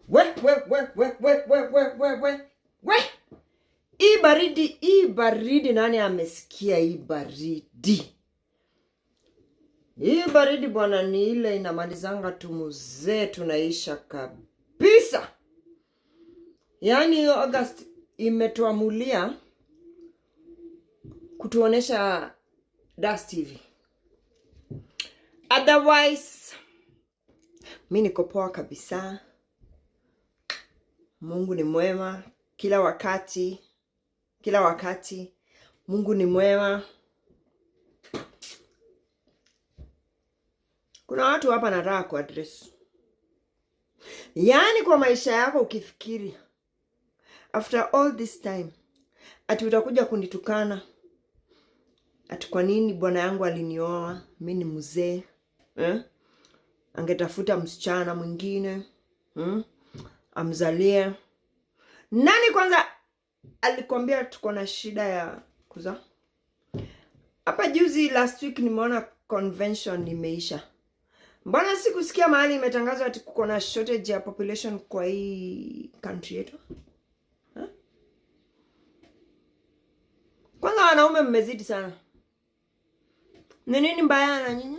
We we we we we we we we we we, hii baridi, hii baridi, nani amesikia hii baridi? Hii baridi bwana, ni ile inamalizanga tu muzee, tunaisha kabisa. Yaani hiyo August imetuamulia kutuonesha dust hivi. Otherwise mi niko poa kabisa. Mungu ni mwema kila wakati, kila wakati Mungu ni mwema. Kuna watu hapa nataka kuaddress, yaani kwa maisha yako ukifikiri after all this time ati utakuja kunitukana ati kwa nini bwana yangu alinioa mi ni mzee, eh? Angetafuta msichana mwingine, Amzalie. Nani kwanza alikwambia tuko na shida ya kuzaa? Hapa juzi last week nimeona convention imeisha. Mbona sikusikia mahali imetangazwa ati kuko na shortage ya population kwa hii country yetu? Ha? Kwanza wanaume mmezidi sana. Ni nini mbaya na nyinyi?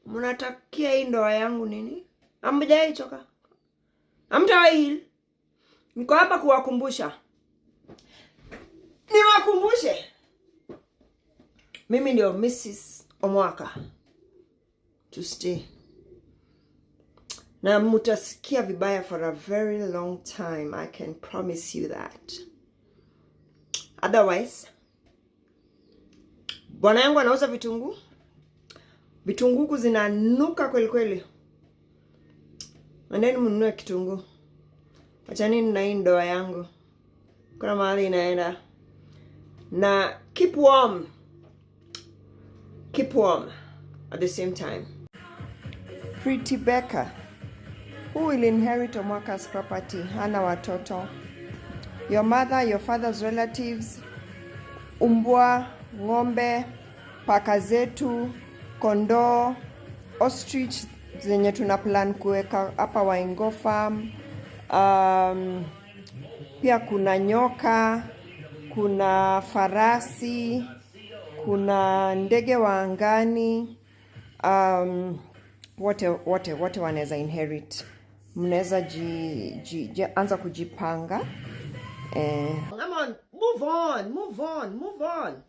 Mnatakia hii ndoa yangu nini? Hamjai choka? Hamtawahi heal? Niko hapa kuwakumbusha. Niwakumbushe. Mimi ndio Mrs. Omwaka. To stay. Na mutasikia vibaya for a very long time. I can promise you that. Otherwise, bwana yangu anauza vitunguu. Vitunguu zinanuka kweli kweli. Endeni mnunue kitunguu. Achanini na hii ndoa yangu. Kuna mahali inaenda. Na keep warm. Keep warm at the same time. Pretty Becca, who will inherit Omwaka's property, hana watoto. Your mother, your father's relatives, umbwa, ng'ombe, paka zetu, kondoo, ostrich zenye tuna plan kuweka hapa Waingo Farm. Pia kuna nyoka, kuna farasi, kuna ndege wa angani. Wote wote wote wanaweza inherit. Mnaweza anza kujipanga. Come on, move on, move on, move on.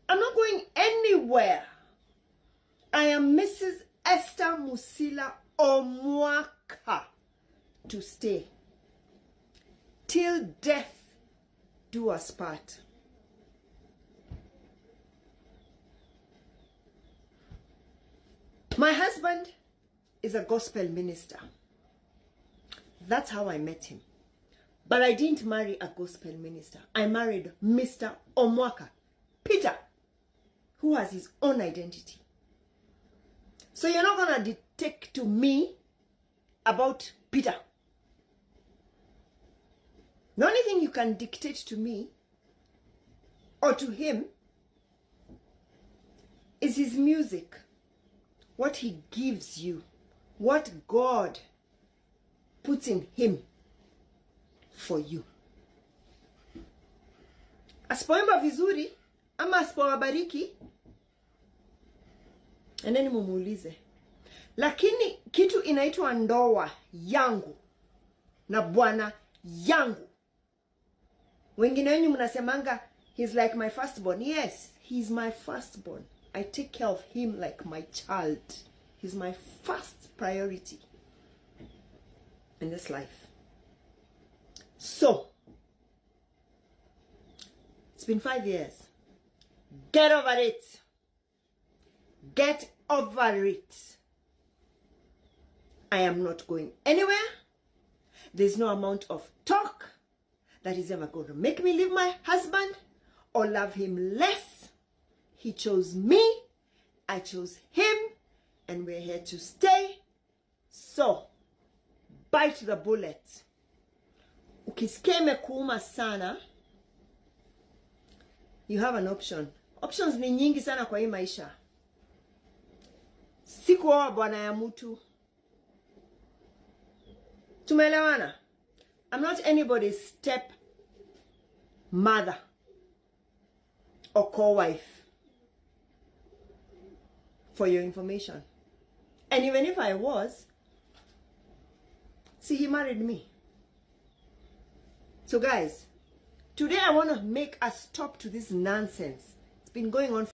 I'm not going anywhere. I am Mrs. Esther Musila Omwaka to stay till death do us part. My husband is a gospel minister. That's how I met him. But I didn't marry a gospel minister. I married Mr. Omwaka, Peter, who has his own identity. So you're not going to dictate to me about Peter. The only thing you can dictate to me or to him is his music, what he gives you, what God puts in him for you. Asipoimba vizuri ama asipowabariki, endeni mumuulize. Lakini kitu inaitwa ndoa yangu na bwana yangu. Wengine wenyu mnasemanga he's like my firstborn. Yes, he's my firstborn. I take care of him like my child. He's my first priority in this life. So, it's been 5 years. Get over it. Get over it. I am not going anywhere. There's no amount of talk that is ever going to make me leave my husband or love him less. He chose me. I chose him. And we're here to stay. So, bite the bullet. Ukisikia imekuuma sana, you have an option. Options ni nyingi sana kwa hii maisha. Sikuoa bwana ya mtu. Tumeelewana? I'm not anybody's step mother or co-wife. For your information. And even if I was, see, he married me. So guys, today I want to make a stop to this nonsense. It's been going on